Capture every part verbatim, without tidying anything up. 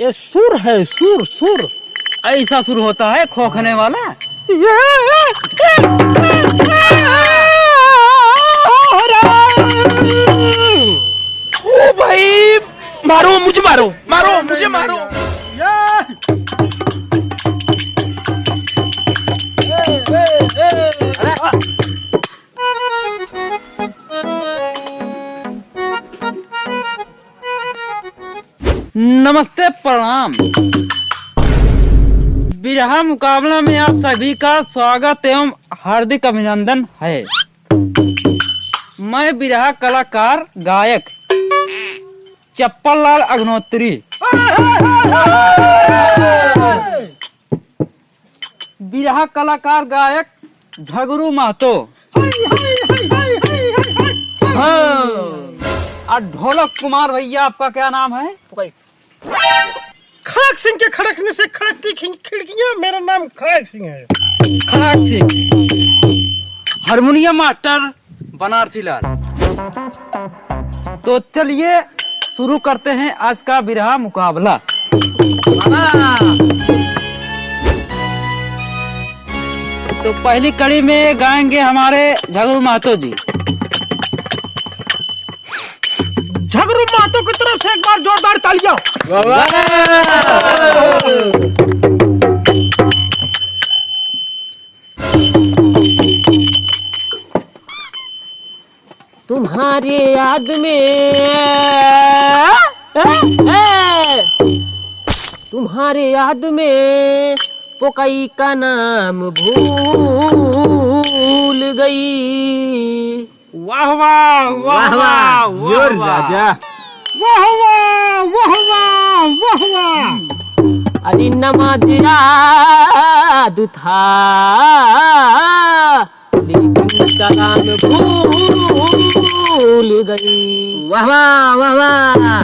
ये सुर है, सुर, सुर। ऐसा सुर होता है खोखने वाला? ओ भाई, मारो, मुझे मारो, मारो, मुझे मारो। नमस्ते, प्रणाम। बिरहा मुकाबला में आप सभी का स्वागत एवं हार्दिक अभिनंदन है। मैं बिरहा कलाकार गायक चप्पल लाल अग्नोत्री। बिरहा कलाकार गायक झगरू महतो। हाँ। और ढोलक कुमार भैया, आपका क्या नाम है? खड़क सिंह के खड़कने से खड़कती खिं-, खिड़कियां, मेरा नाम खड़क सिंह है। खड़क सिंह। हारमोनियम मास्टर बनारसी लाल। तो चलिए शुरू करते हैं आज का बिरहा मुकाबला। तो पहली कड़ी में गाएंगे हमारे झगरू महतो जी। झगरू महतो की तरफ से एक बार जोरदार तालियां। वाह, वाह। तुम्हारे याद में, तुम्हारे याद में पोकई का नाम भूल गई। वाह, वाह, वाह, वाह, वाह, वाह, जियो वाह। राजा। वाह, वाह, वाह, वाह, वाह, वाह। अरे नमाज याद था, लेकिन कलाम भूल गई। वाह, वाह, वाह, वाह।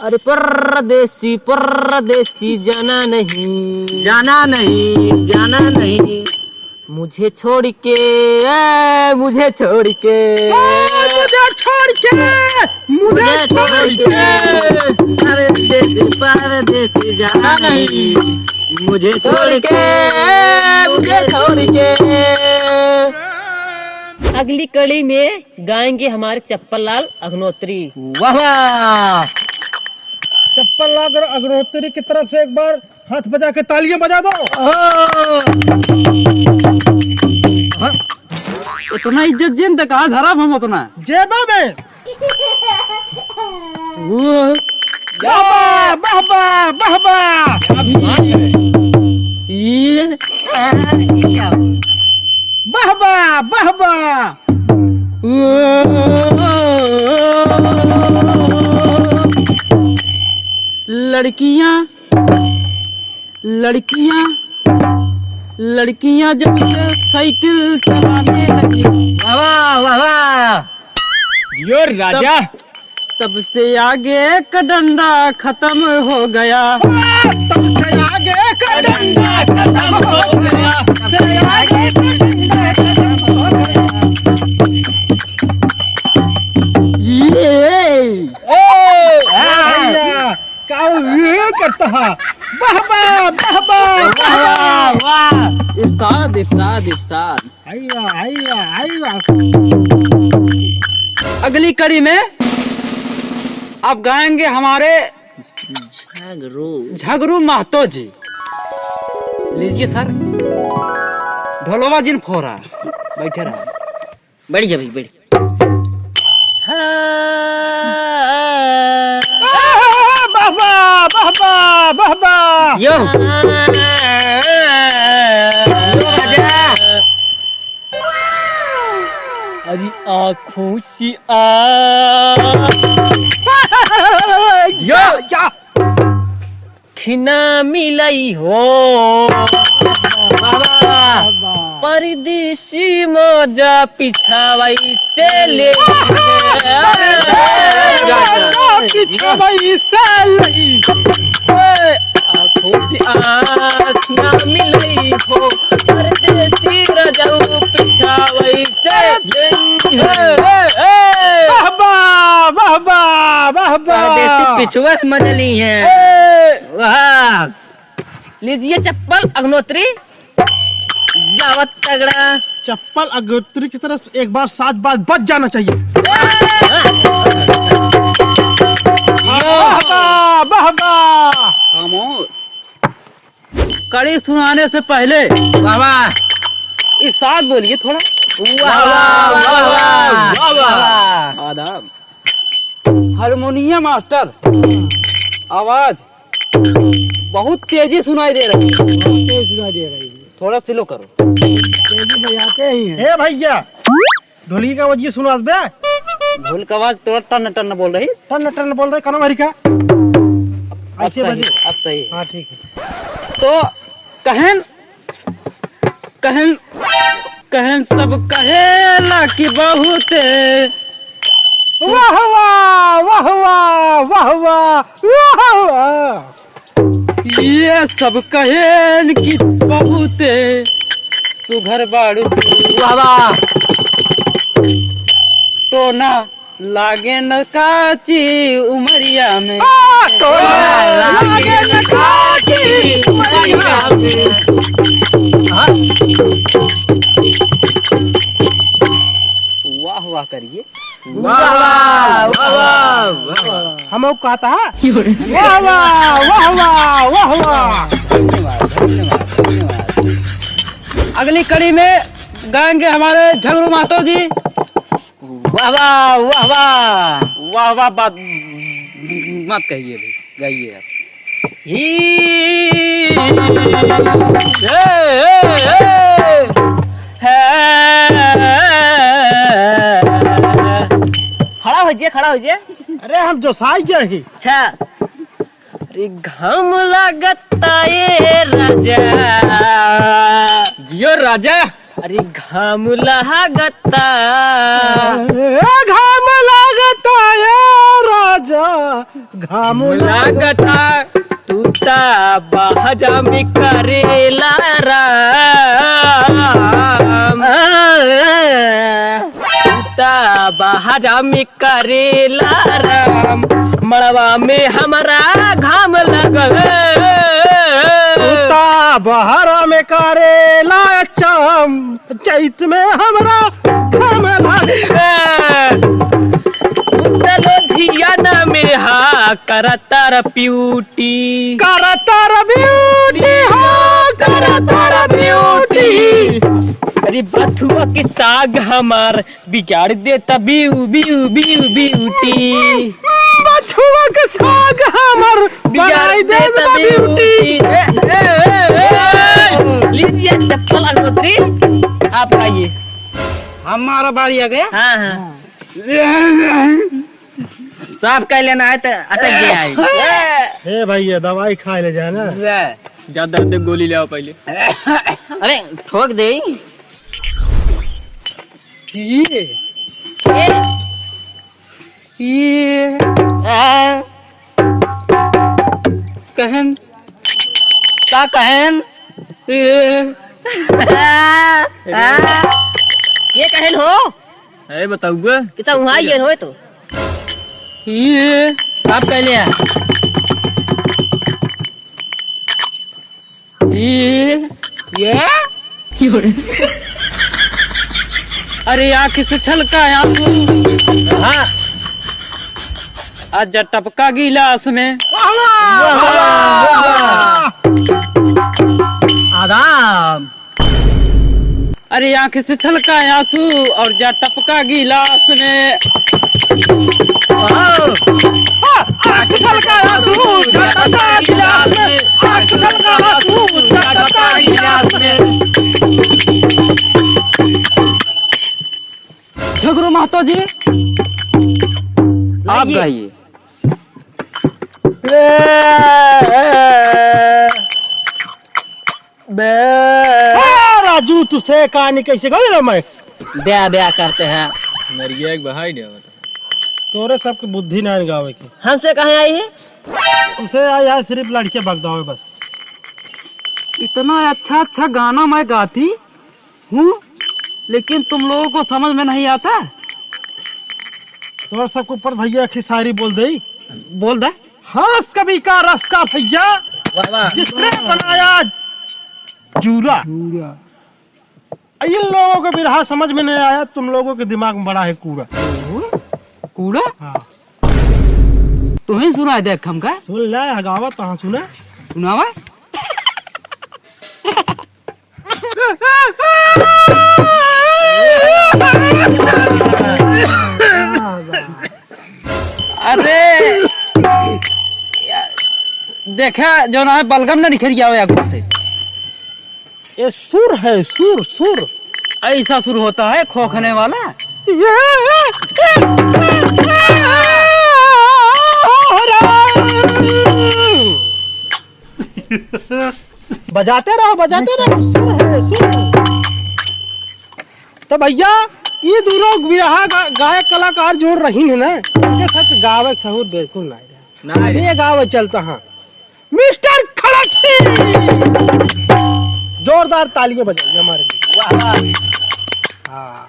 अरे परदेसी, परदेसी जाना नहीं। जाना नहीं, जाना नहीं। मुझे छोड़ के, ए, मुझे छोड़ के। ए, मुझे छोड़ के, मुझे मुझे छोड़ छोड़ के। के। परदेसी, परदेसी जाना नहीं। मुझे छोड़ छोड़ के, के, मुझे छोड़ के। अगली कड़ी में गाएंगे हमारे चप्पल लाल अग्नोत्री। वाह, वाह। चप्पल लाल अग्नोत्री की तरफ से एक बार हाथ बजा के तालियां बजा दो। हाँ। इतना इज्जत जेन त कहाँ धरब हम उतना? जेबा में। वाह, वाह, वाह, वाह, वाह। ये, ये क्या हुआ? वाह, वाह, वाह, वाह। लड़कियां, लड़कियां, लड़कियां जब से साइकिल चलाने लगी। वाह, वाह, वाह, वाह। जियो राजा। तब, तब से आगे का डंडा खत्म हो गया। तब से आगे का डंडा खत्म हो गया। तब से आगे का डंडा खत्म हो गया। ये। ए, भैया, का ये करता है? वाह, वाह, वाह, वाह, वाह, वाह। वाह। इरशाद, इरशाद, इरशाद। आई वाह, आई वाह, आई वाह। अगली कड़ी में आप गाएंगे हमारे झगरू। झगरू महतो जी। लीजिए सर, ढोलवा जिन फोरा, बैठे रहा। बैठ जा भाई, बैठ। हाँ। वाह, वाह, वाह, वाह, वाह। यो। यो राजा। अरे आँखों से आ या, या। खिना मिलई हो। बाबा। परदेसी मजा पिछावई से ले। पिछावई से ले। आँखों से आँख ना मिलई हो, परदेसी रजऊ पिछावई से। वाह, वाह, वाह, वाह, वाह, वाह। परदेसी पिछुआ से मजा ली है। ए! वाह। लीजिए चप्पल अग्नोत्री। बहुत तगड़ा। चप्पल अग्नोत्री की तरफ से एक बार सात बार बज जाना चाहिए। वाह, वाह, वाह, वाह। खामोश। कड़ी सुनाने से पहले वाह, वाह। एक साथ बोलिए थोड़ा। वाह, वाह, वाह, वाह, वाह, वाह। आदाब। हारमोनियम मास्टर, आवाज बहुत तेजी सुनाई दे रही है। बहुत तेज सुनाई दे रही है। थोड़ा slow करो। तेजी बजाते ही हैं। ए भैया, ढोलकी का आवाज ये सुनास बे। ढोल का आवाज थोड़ा टन टन बोल रही। टन टन बोल रही, कानो भरी का? अब ऐसे सही बजे। है, अब सही है। हाँ, ठीक है। तो कहन, कहन, कहन सब कहेला कि बहुत। वाह, वाह, वाह, वाह, वाह, वाह, वाह, वाह। ये सब कहेन कि बहुत सुघर बाड़ू तू। वाह, वाह। टोना लागे न काची उमरिया में। आ, टोना लागे न काची उमरिया में। हाँ। वाह, वाह करिए। वाह, वाह, वाह, वाह, वाह, वाह। हम लोग कहता है, वाह, वाह, वाह, वाह, वाह, वाह। धन्यवाद, धन्यवाद, धन्यवाद। अगली कड़ी में गाएंगे हमारे झगड़ू महतो जी। वाह, वाह, वाह, वाह। वाह, वाह, बात मत कहिए भाई, गाइए आप। ही, हे, हे, हे, हे। खड़ा हो जाइए, खड़ा हो जाइए। अरे, हम जोसाई गए ही। अच्छा। अरे, घाम लागता ए राजा। जियो राजा। अरे, घाम लागता। ए, घाम लागता ए राजा। घाम लागता। तू ता बहरा में करेला राम। तू ता बहरा में करेला राम, मड़वा में हमरा घाम लगल। तू ता बहरा में करेला चाम, चैत में हमरा घाम लागे। उतलो धियाना में हा करतर ब्यूटी। करतर ब्यूटी, हा करतर ब्यूटी। अरे बथुआ के साग हमार बिगाड़ देता बियू, बियू, बियू, ब्यूटी। बथुआ के साग हमार बिगाड़ बनाई देता देता ब्यूटी। ब्यूटी। ए, ए, ए, ए, ए। लीजिए चप्पल अग्नोत्री, आप खाइए। हमारा बारी आ गया। हाँ, हाँ। साफ कर लेना है तो अटक गया है। हे भैया, दवाई खा ले जाए ना। ज्यादा दर्द गोली ले आओ पहले। अरे, ठोक दे। ये। ये। ये। आ। कहन। का कहन? ये। आ। आ। ये कहन हो? ए, बताउए। कितना वहाँ ये होए तो? ये साफ कर लिया। ये, ये? अरे, आँख से छलका आँसू। हाँ। आज टपका गिलास में। वाह, वाह, वाह, वाह। आदाब। अरे आँख से छलका आँसू और जा टपका गिलास में। आँख से छलका आँसू, जा टपका गिलास में। आँख से छलका आँसू, जा टपका गिलास में। झगरू महतो जी, आप गाइए। बे। आ, राजू, तुसे कहानी कैसे गावे रे मैं? ब्या, ब्या करते हैं। मर गया एक बहाई नहीं होता। तोरे सबके बुद्धि ना गावे के। हमसे कहाँ आई है? तुसे आई है सिर्फ लड़के बगदावे बस। इतना अच्छा अच्छा गाना मैं गाती हूँ, लेकिन तुम लोगों को समझ में नहीं आता। तोर सबके ऊपर भैया की शायरी बोल दे। बोल दे। हास कवि का रस का भैया, वाह, वाह। जिसने बनाया जूरा। जूरा। इन लोगों को बिरहा समझ में नहीं आया, तुम लोगों के दिमाग में बड़ा है कूड़ा। कूड़ा? हाँ। तुहीं सुनाइ दे हमका। सुन ले, हगावत तहाँ सुने। सुनावा। अरे, देखा, जो ना है, बलगम ना निखर गया हो या से। ये सुर है, सुर, सुर। ऐसा सुर होता है खोखने वाला? बजाते रहो, बजाते रहो, सुर है, सुर। तो भैया, ये दोनों बिरहा गा-, गायक कलाकार जोड़ रही है ना, इनके साथ गावे के सहूर बिल्कुल ना रहे। ना रहे। ये गावे चलता हाँ। मिस्टर खड़क सिंह, जोरदार तालियां बजाइए हमारे लिए। वाह, वाह। हाँ।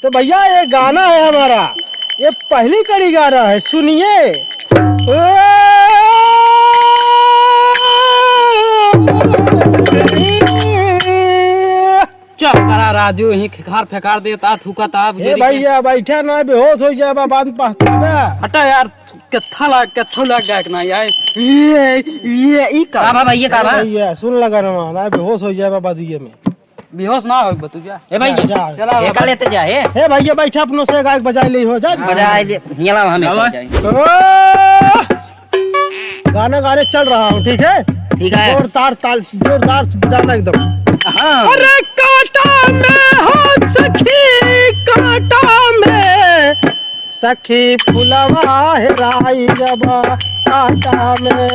तो भैया, ये गाना है हमारा, ये पहली कड़ी गाना है, सुनिए। चुप करा राजू, यहीं खेखार फेंकार देता, थूकता, ए बुजुर्ग। भैया, बैठा ना, बेहोश हो जाए, बाद में पछतावे। हटा यार, कत्था लाग, कत्था लाग गायक ना यार। ये, ये, ई का? का बा भैया, का ए बा? भैया, सुन लगा ना, ना, बेहोश हो जाए, बाद ये में। बेहोश ना हो बतू जा। ए भाई, जा, जा। चला एका बाबा। लेते जा, ए। ए भैया, बैठा, अपनों से गायक बजाए ले हो, जा। बजाए ले, हियाला हमें बाबा। कर जाए। ओ! गाना गाने चल रहा हूँ, ठीक है? ठीक है। जोरदार ताल, जोरदार बजाना एकदम। हाँ। अरे कांटा में हो सखी, कांटा में। सखी फुलवा हेराई गबा कांटा में।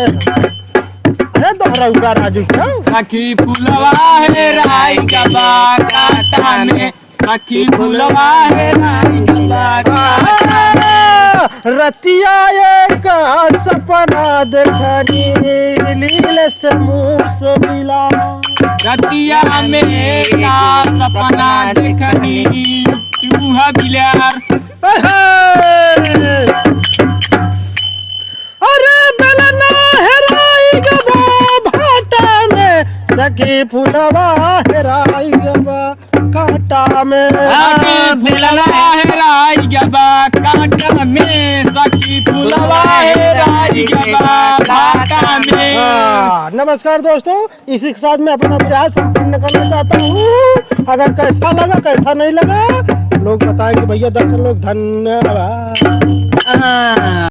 अरे दोहराऊ का राजू का। सखी फुलवा हेराई गबा कांटा में, सखी फुलवा हेराई गबा कांटा में। रतिया एक सपना देखनी, लील से मुँह से मिला। रतिया में का सपना देखनी, चूहा बिलार। अरे बेलना हेराई गबा भाटा में, सखी फुलवा हेराई गबा कांटा में। सखी फुलवा हेराई गबा कांटा में, सखी फुलवा हेराई गबा भाटा में। हाँ, नमस्कार दोस्तों, इसी के साथ मैं अपना प्रयास संपन्न करना चाहता हूँ। अगर कैसा लगा, कैसा नहीं लगा, लोग बताएं कि भैया दर्शक लोग, धन्यवाद। हाँ।